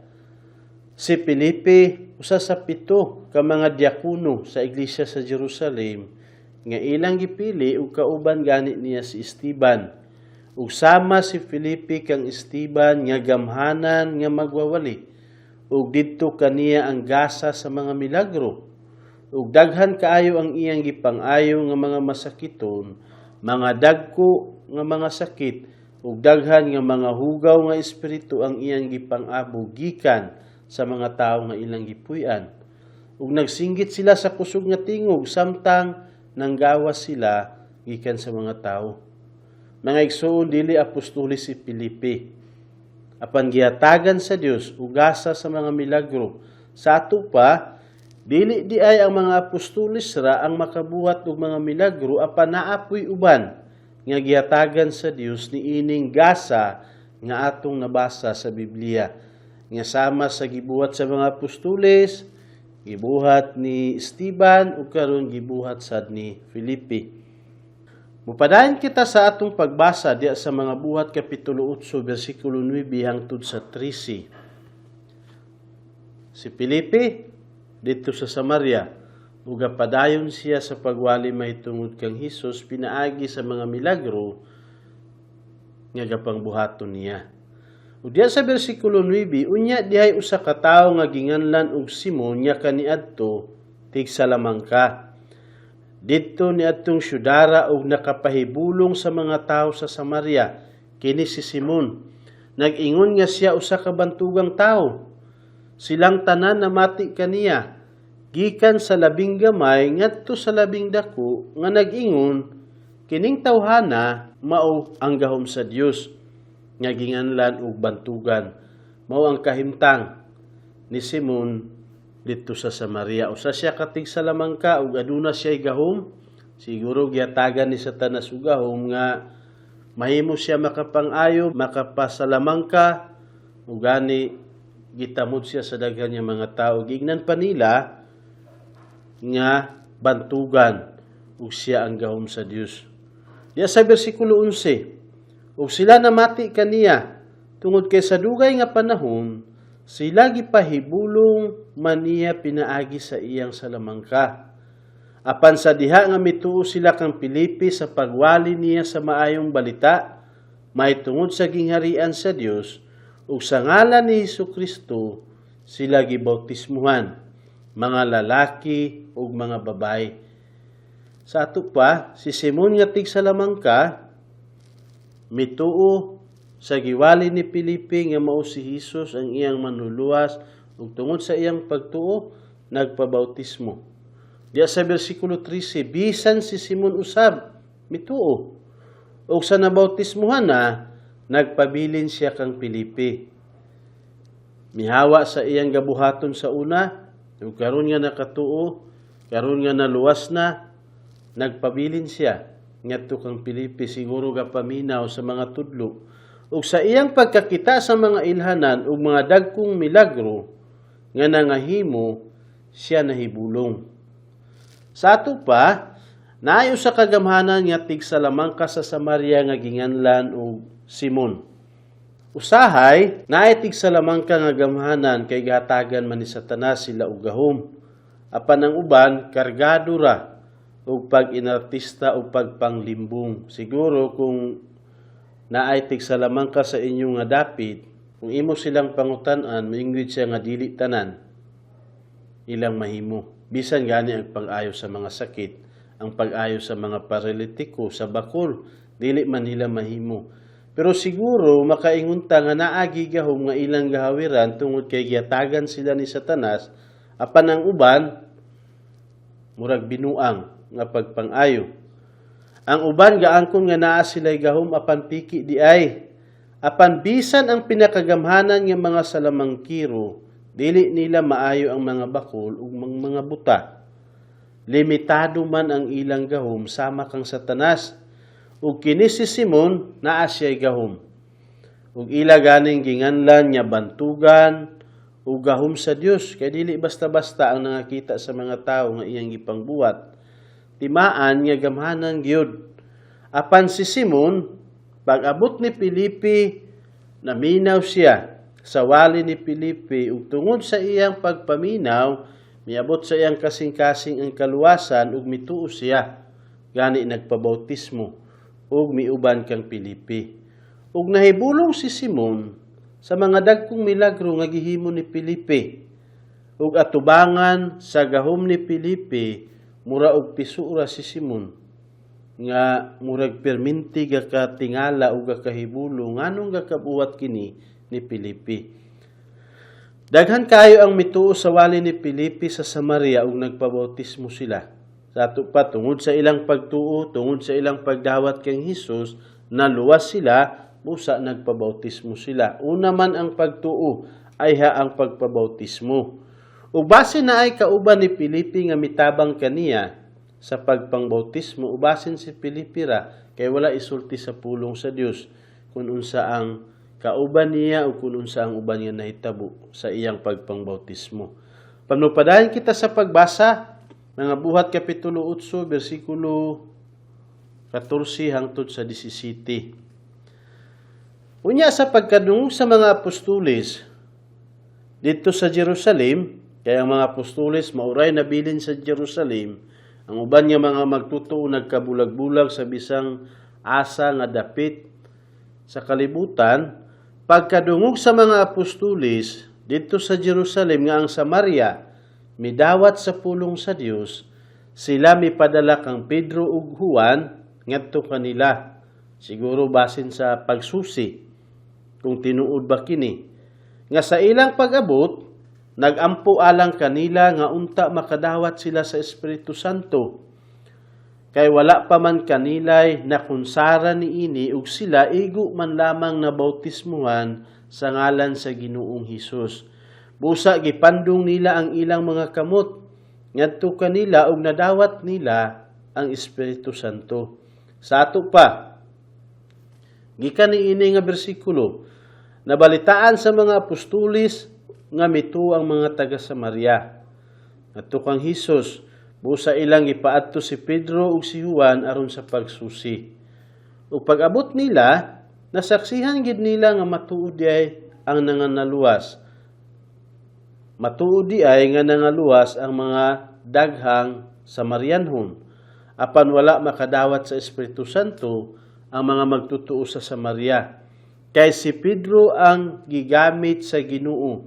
A: Si Felipe usa sa 7 ka mga diakono sa iglesia sa Jerusalem nga ilang gipili ug kauban gani niya si Esteban. Ug sama si Felipe kang Esteban nga gamhanan nga magwawali ug didto kaniya ang gasa sa mga milagro. Ug daghan kaayo ang iyang gipang-ayo nga mga masakiton, mga dagko nga mga sakit, ug daghan nga mga hugaw nga espiritu ang iyang gipang-abog gikan sa mga tawo nga ilang gipuy-an. Ug nagsinggit sila sa kusog nga tingog samtang nanggawas sila gikan sa mga tawo. Mga igsoon, dili apostoles si Felipe. Apan gihatagan sa Dios og gasa sa mga milagro. Sa ato pa, dili di ay ang mga apostoles ra ang makabuhat og mga milagro, apan naa poy uban nga gihatagan sa Dios niining gasa nga atong nabasa sa Biblia nga sama sa gibuhat sa mga apostoles, gibuhat ni Esteban ug karon gibuhat sad ni Felipe. Mupadayon kita sa atong pagbasa diya sa Mga Buhat Kapitulo 8 bersikulo 9 hangtod sa 13. Si Felipe didto sa Samaria ug padayon siya sa pagwali mahitungod kang Hesus pinaagi sa mga milagro nga gapangbuhaton niya. Ug diya sa bersikulo 9, unya dihay usa ka tawo nga ginganlan og Simon nga kaniadto tigsalamangka. Didto niadtong syudara og nakapahibulong sa mga tawo sa Samaria. Kini si Simon. Nag-ingon nga siya usa ka bantugang tawo. Silang tanan namati kaniya. Gikan sa labing gamay ngadto sa labing dako nga nag-ingon, "Kining tawhana mao ang gahom sa Dios nga ginganlan og Bantugan." Mao ang kahimtang ni Simon didto sa Samaria. Usa siya ka tigsalamangka ug aduna siya gahom. Siguro gihatagan ni Satanas og gahom nga mahimo siya makapang-ayo, makapasalamangka, ug gani gitamod siya sa daghan nga mga tao. Giingnan pa nila nga bantugan ug siya ang gahom sa Dios. Diya sa bersikulo 11, ug sila namati kaniya tungod kay sa dugay nga panahon sila gipahibulong man niya pinaagi sa iyang salamangka. Apan sa diha nga mituo sila kang Felipe sa pagwali niya sa maayong balita mahitungod sa gingharian sa Dios ug sa ngalan ni Hesus Kristo, sila gibautismuhan, mga lalaki ug mga babae. Sa ato pa, si Simon nga tigsalamangka mituo sa giwali ni Pilipe nga mao si Hesus ang iyang manluluwas, ug tungod sa iyang pagtuo nagpabautismo. Diya sa bersikulo 13, bisan si Simon usab mituo. Ug sa nabautismohan na, nagpabilin siya kang Pilipe. Mihawa sa iyang gabuhaton sa una, ug karon nga nakatuo, karon nga naluwas na, nagpabilin siya ngadto kang Pilipe, siguro gapaminaw sa mga tudlo. Ug sa iyang pagkakita sa mga ilhanan ug mga dagkong milagro nga nangahimo, siya nahibulong. Sa ato pa, naay usa ka gamhanan nga tigsalamangka sa Samaria nga ginganlan og Simon. Usahay, naay tigsalamangka nga gamhanan kay gihatagan man ni Satanas sila og gahom. Apan ang uban kargado ra og pag-inartista o pagpanglimbong. Siguro kung naay tigsalamangka sa inyo nga dapit, kung imo silang pangutan-an, moingon siya nga dili tanan ilang mahimo. Bisan gani ang pag-ayo sa mga sakit, ang pag-ayo sa mga paralitiko, sa bakol, dili man nila mahimo. Pero siguro makaingon ta nga naagi gahom nga ilang gahawiran tungod kay gihatagan sila ni Satanas, apan ang uban murag binuang nga pagpang-ayo. Ang uban gaangkon nga naa sila'y gahom, apan piki di ay. Apan bisan ang pinakagamhanan nga mga salamangkiro, dili nila maayo ang mga bakol ug mga buta. Limitado man ang ilang gahom sama kang Satanas. Ug kini si Simon naa siya'y gahom. Ug ila ganing ginganlan nga bantugan ug gahom sa Dios, kay dili basta-basta ang nangakita sa mga tawo nga iyang gipangbuhat. Timaan nga gamhanan gyud. Apan si Simon, pag-abot ni Pilipe, naminaw siya sa wali ni Pilipe, ug tungod sa iyang pagpaminaw, miabot sa iyang kasing-kasing ang kaluwasan ug mituo siya. Gani nagpabautismo ug miuban kang Pilipe. Ug nahibulong si Simon sa mga dagkong milagro nga gihimo ni Pilipe. Ug atubangan sa gahom ni Pilipe, mura og piso ra si Simon nga murag perminti gakatingala ug gakahibulo nganong gakabuhat kini ni Pilipe. Daghan kayo ang mituo sa wali ni Pilipe sa Samaria ug nagpabautismo sila. Sa ato pa, tungod sa ilang pagtuo, tungod sa ilang pagdawat kang Hesus, naluwas sila, busa nagpabautismo sila. Una man ang pagtuo, ayha ang pagpabautismo. Ug base na ay kauban ni Pilipe nga mitabang kaniya sa pagpangbautismo, ubasin si Pilipe ra kay wala isulti sa pulong sa Dios kung unsa ang kauban niya o kung unsa ang uban nga nahitabo sa iyang pagpangbautismo. Panupadayon kita sa pagbasa, Mga Buhat Kapitulo 8, bersikulo 14 hangtod sa 17. Unya sa pagkadungog sa mga apostoles didto sa Jerusalem, kay ang mga apostoles mauray nabilin sa Jerusalem, ang uban nga mga magtutuo nagkabulag-bulag sa bisang asa nga dapit sa kalibutan. Pagkadungog sa mga apostoles didto sa Jerusalem nga ang Samaria midawat sa pulong sa Dios, sila mipadala kang Pedro ug Juan ngadto kanila. Siguro basin sa pagsusi kung tinuod ba kini. Nga sa ilang pag-abot, nagampo alang kanila nga unta makadawat sila sa Espiritu Santo. Kay wala pa man kanilay nakunsara niini ug sila igo man lamang na bautismuhan sa ngalan sa Ginoong Hesus. Busa gipandong nila ang ilang mga kamot ngadto kanila ug nadawat nila ang Espiritu Santo. Sa ato pa, gikan niini nga bersikulo, nabalitaan sa mga apostoles nga mituo ang mga taga Samaria ngadto kang Hesus, busa ilang gipaadto si Pedro ug si Juan aron sa pagsusi. Ug pag-abot nila, nasaksihan gid nila nga matuod diay ang nanganaluwas. Matuod diay nga nangaluwas ang mga daghang Samarianhon. Apan wala makadawat sa Espiritu Santo ang mga magtutuo sa Samaria. Kay si Pedro ang gigamit sa Ginoo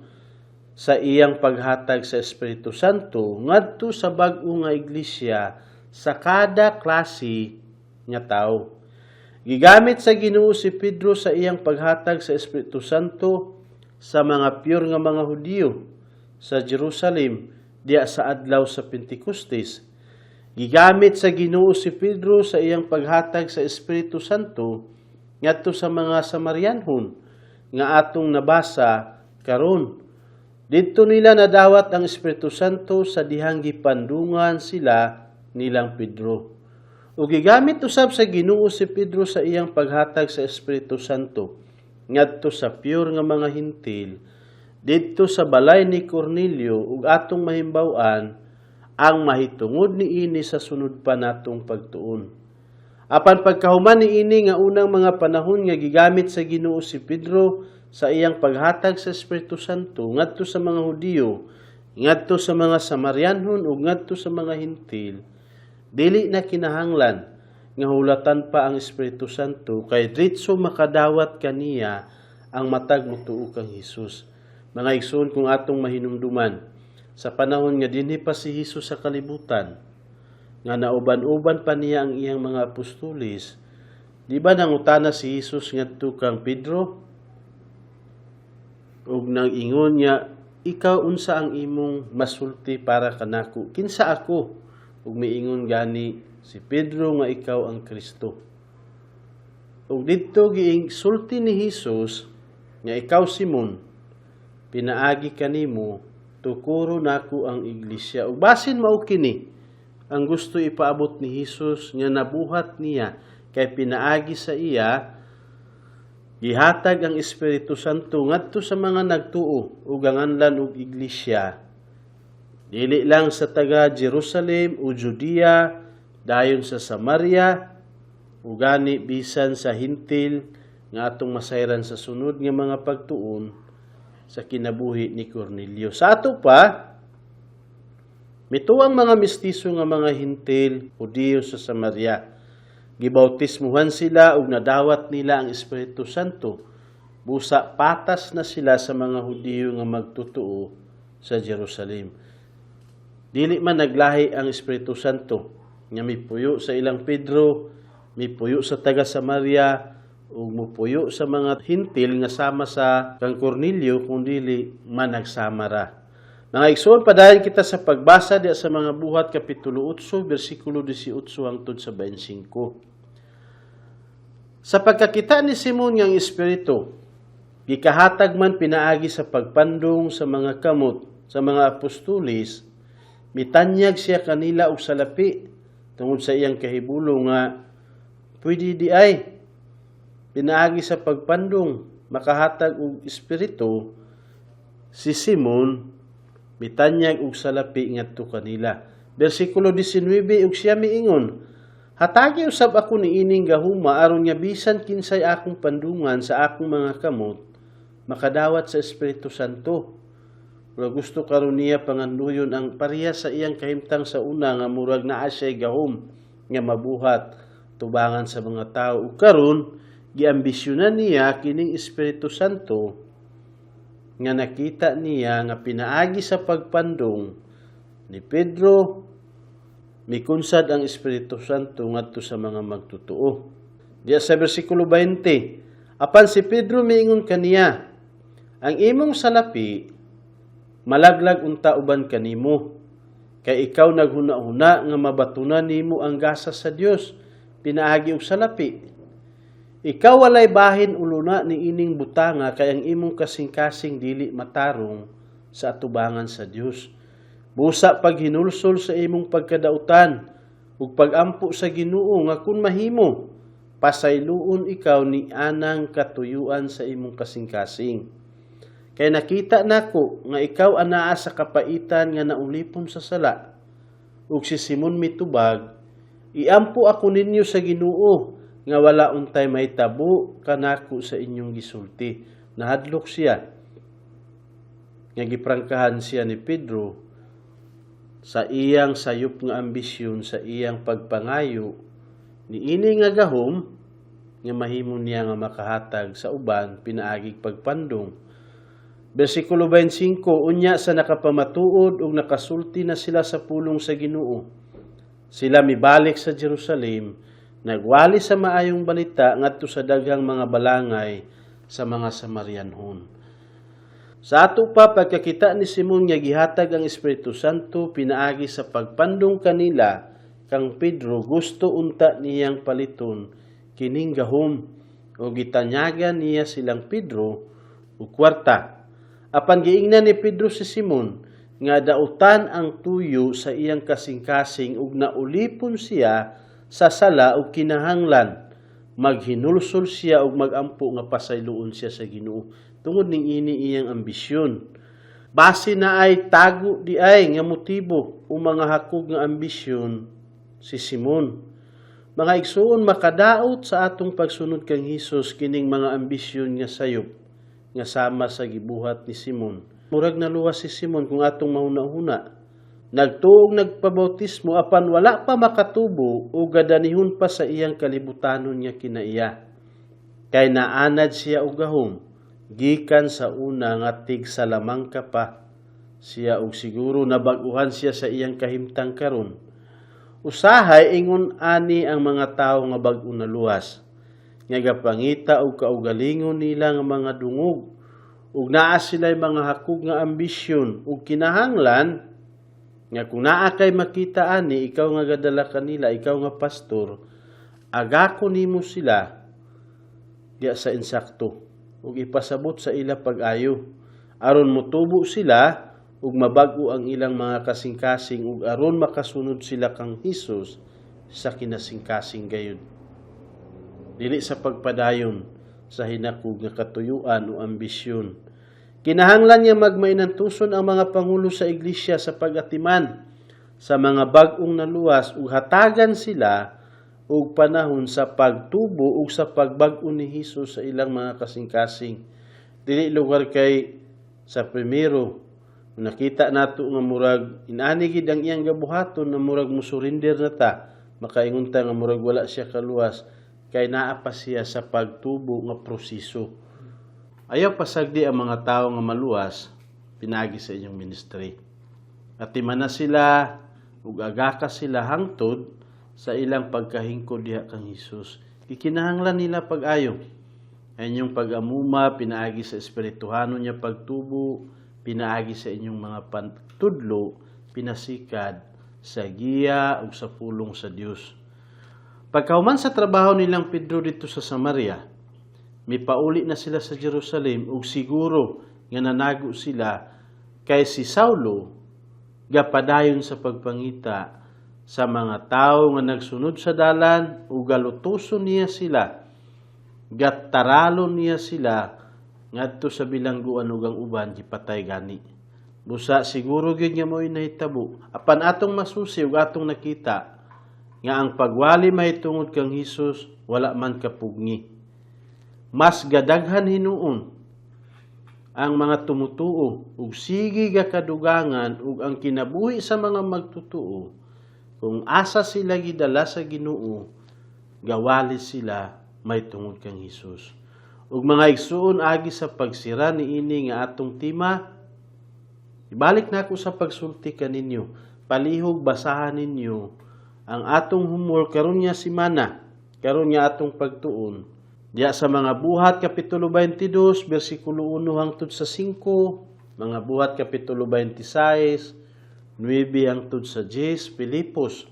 A: sa iyang paghatag sa Espiritu Santo ngadto sa bag-o nga iglesia. sa kada klase nga tawo. Gigamit sa Ginoo si Pedro sa iyang paghatag sa Espiritu Santo sa mga pure nga mga Hudiyo sa Jerusalem diya sa adlaw sa Pentecostes. Gigamit sa Ginoo si Pedro sa iyang paghatag sa Espiritu Santo ngadto sa mga Samarianhon nga atong nabasa karon. Didto nila nadawat ang Espiritu Santo sa dihang gipandungan sila nilang Pedro. Ug gigamit usab sa Ginoo si Pedro sa iyang paghatag sa Espiritu Santo ngadto sa pure nga mga Hintil didto sa balay ni Cornelio, ug atong mahimbaw-an ang mahitungod niini sa sunod pa natong pagtuon. Apan pagkahuman niini nga unang mga panahon nga gigamit sa Ginoo si Pedro sa iyang paghatag sa Espiritu Santo ngadto sa mga Hudiyo, ngadto sa mga Samarianhon ug ngadto sa mga Hintil, dili na kinahanglan nga hulatan pa ang Espiritu Santo kay diretso makadawat kaniya ang matag motuo kang Hesus. Mga igsoon, kung atong mahinumduman, sa panahon nga dinhi pa si Hesus sa kalibutan, nga nauban-uban pa niya ang iyang mga apostoles, di ba nangutana si Hesus ngadto kang Pedro ug nang-ingon niya, "Ikaw, unsa ang imong masulti para kanako? Kinsa ako?" Ug miingon gani si Pedro nga ikaw ang Kristo. Ug didto gisulti ni Hesus nga, "Ikaw Simon, pinaagi kanimo tukuro nako ang iglesia." Ug basin mao kini ang gusto ipaabot ni Hesus nga nabuhat niya kay pinaagi sa iya gihatag ang Espiritu Santo ngadto sa mga nagtuo ug ang anlan og iglesia, dili lang sa taga Jerusalem o Judea, dayon sa Samaria, ug gani bisan sa Hintil nga atong masayran sa sunod nga mga pagtuon sa kinabuhi ni Cornelio. Sa ato pa, mituo ang mga mistiso nga mga Hintil, Hudiyo sa Samaria. Gibautismuhan sila ug nadawat nila ang Espiritu Santo. Busa patas na sila sa mga Hudiyo nga magtutuo sa Jerusalem. Dili man naglahi ang Espiritu Santo nga mipuyo sa ilang Pedro, mipuyo sa taga Samaria ug mupuyo sa mga Hintil nga sama sa kang Cornelio kung dili man nagsama ra. Mga igsoon, padayon kita sa pagbasa diya sa mga Buhat kapitulo 8 bersikulo 18 hangtod sa 25. Sa pagkakita ni Simon nga ang Espiritu gikahatag man pinaagi sa pagpandong sa mga kamot sa mga apostoles, mitanyag siya kanila og salapi tungod sa iyang kahibulo nga pwede di ay pinaagi sa pagpandong makahatag og Espiritu. Si Simon mitanyag og salapi ngadto kanila. Bersikulo 19, ug siya miingon, "Hatagi usab ako niining gahuma aron nga bisan kinsay akong pandungan sa akong mga kamot makadawat sa Espiritu Santo." Pero gusto karon niya panganduyon ang pareha sa iyang kahimtang sa una nga murag naa siya'y gahom nga mabuhat tubangan sa mga tao. Ug karon giambisyonan niya kining Espiritu Santo nga nakita niya nga pinaagi sa pagpandong ni Pedro mikunsad ang Espiritu Santo ngadto sa mga magtotoo. Diya sa bersikulo 20, apan si Pedro miingon kaniya, "Ang imong salapi malaglag unta uban kanimo, kay ikaw naghuna-huna nga mabatunan nimo ang gasa sa Dios pinaagi og salapi. Ikaw walay bahin o luna ni ining butanga kay ang imong kasing-kasing dili matarong sa atubangan sa Dios. Busa paghinulsol sa imong pagkadautan ug pagampo sa Ginoo nga kun mahimo pasayloon ikaw ni anang katuyuan sa imong kasing-kasing. Kay nakita nako nga ikaw anaa sa kapaitan nga naulipon sa sala." Ug si Simon mitubag, "Iampo ako ninyo sa Ginoo nga wala untay mahitabo kanako sa inyong gisulti." Nahadlok siya nga giprangkahan siya ni Pedro sa iyang sayop nga ambisyon sa iyang pagpangayo ni ini nga gahom nga mahimo niya nga makahatag sa uban pinaagig pagpandong. Bersikulo 25, unya sa nakapamatuod ug nakasulti na sila sa pulong sa Ginoo, Sila mibalik sa Jerusalem, nagwali sa maayong balita ngadto sa daghang mga balangay sa mga Samarianhon. Sa ato pa pagkakita ni Simon nga gihatag ang Espiritu Santo pinaagi sa pagpandong kanila kang Pedro, gusto unta niyang paliton kining gahom o gitanyagan niya silang Pedro og kwarta. Apan giingnan ni Pedro si Simon nga dautan ang tuyo sa iyang kasing-kasing ug naulipon siya sa sala ug kinahanglan maghinulsol siya ug magampo nga pasayloon siya sa Ginoo tungod ning ini iyang ambisyon. Base na ay tago di ay nga motibo o mga hakog nga ambisyon si Simon. Mga igsuon, makadaot sa atong pagsunod kang Hesus kining mga ambisyon nga sayop nga sama sa gibuhat ni Simon. Murag naluwas si Simon kung atong mahuna-huna. Nagtuog, nagpabautismo, apan wala pa makatubo o gadanihon pa sa iyang kalibutanon nga kinaiya. Kay naanad siya og gahom gikan sa una nga tig salamangka pa siya og siguro nabag-uhan siya sa iyang kahimtang karon. Usahay ingon ani ang mga tawo nga bag-o naluwas nga gapangita og kaugalingon nila nga mga dungog ug naa sila'y mga hakog nga ambisyon ug kinahanglan nga kung naa kay makita ani, ikaw nga gadala kanila, ikaw nga pastor, agako nimo sila diya sa insakto ug ipasabot sa ila pag-ayo aron motubo sila ug mabag-o ang ilang mga kasing-kasing ug aron makasunod sila kang Hesus sa kinasing-kasing gayud, dili sa pagpadayon sa hinakog nga katuyuan o ambisyon. Kinahanglan niya magmainantuson ang mga pangulo sa iglesia sa pag-atiman sa mga bag-ong naluwas ug hatagan sila og panahon sa pagtubo ug sa pagbag-o ni Hesus sa ilang mga kasing-kasing. Dili lugar kay sa primero nakita nato nga murag inani gid ang iyang gabuhaton na murag musurrender na ta, makaingon ta nga murag wala siya kaluwas kay naa pa siya sa pagtubo nga proseso. Ayaw pasagdi ang mga tao nga maluwas pinaagi sa inyong ministry. Atiman na sila ug agaka sila hangtod sa ilang pagkahingkod diha kang Hesus. Gikinahanglan nila pag-ayo. Ang inyong pag-amuma pinaagi sa espirituhanon niya pagtubo, pinaagi sa inyong mga pantudlo, pinasikad sa giya ug sa pulong sa Dios. Pagkahuman sa trabaho nilang Pedro dito sa Samaria, mipauli na sila sa Jerusalem ug siguro nga nanago sila kay si Saulo gapadayon sa pagpangita sa mga tao nga nagsunod sa Dalan ug galutuson niya sila, gataralon niya sila ngadto sa bilangguan ug ang uban gipatay gani. Busa siguro gyud nga mo'y nahitabo, apan atong masusi ug atong nakita nga ang pagwali mahitungod kang Hesus wala man kapugni. Mas gadaghan hinuon ang mga tumutuo ug sige gakadugangan ug ang kinabuhi sa mga magtutuo kung asa sila gidala sa Ginoo, gawali sila mahitungod kang Hesus. Ug mga igsuon, agi sa pagsira niini nga atong tema, ibalik na ako sa pagsulti kaninyo. Palihog basahan ninyo ang atong homework karon nga semana, karon nga atong pagtuon. Diya sa Mga Buhat kapitulo 22 bersikulo 1 hangtod sa 5, Mga Buhat kapitulo 26, 9 hangtod sa 10, Pilipos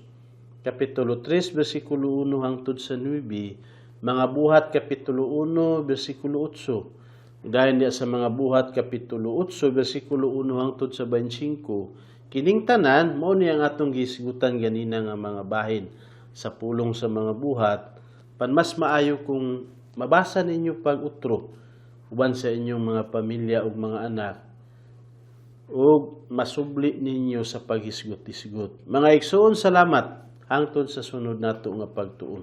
A: kapitulo 3 bersikulo 1 hangtod sa 9, Mga Buhat kapitulo 1 bersikulo 8. Dahil diya sa Mga Buhat kapitulo 8 bersikulo 1 hangtod sa 25, kining tanan mao ni ang atong gisgutan ganina nga mga bahin sa pulong sa Mga Buhat. Pan mas maayo kung mabasa ninyo pag utro uban sa inyong mga pamilya ug mga anak ug masubli ninyo sa paghisgot-hisgot. Mga igsoon, salamat hangtod sa sunod nato nga pagtuon.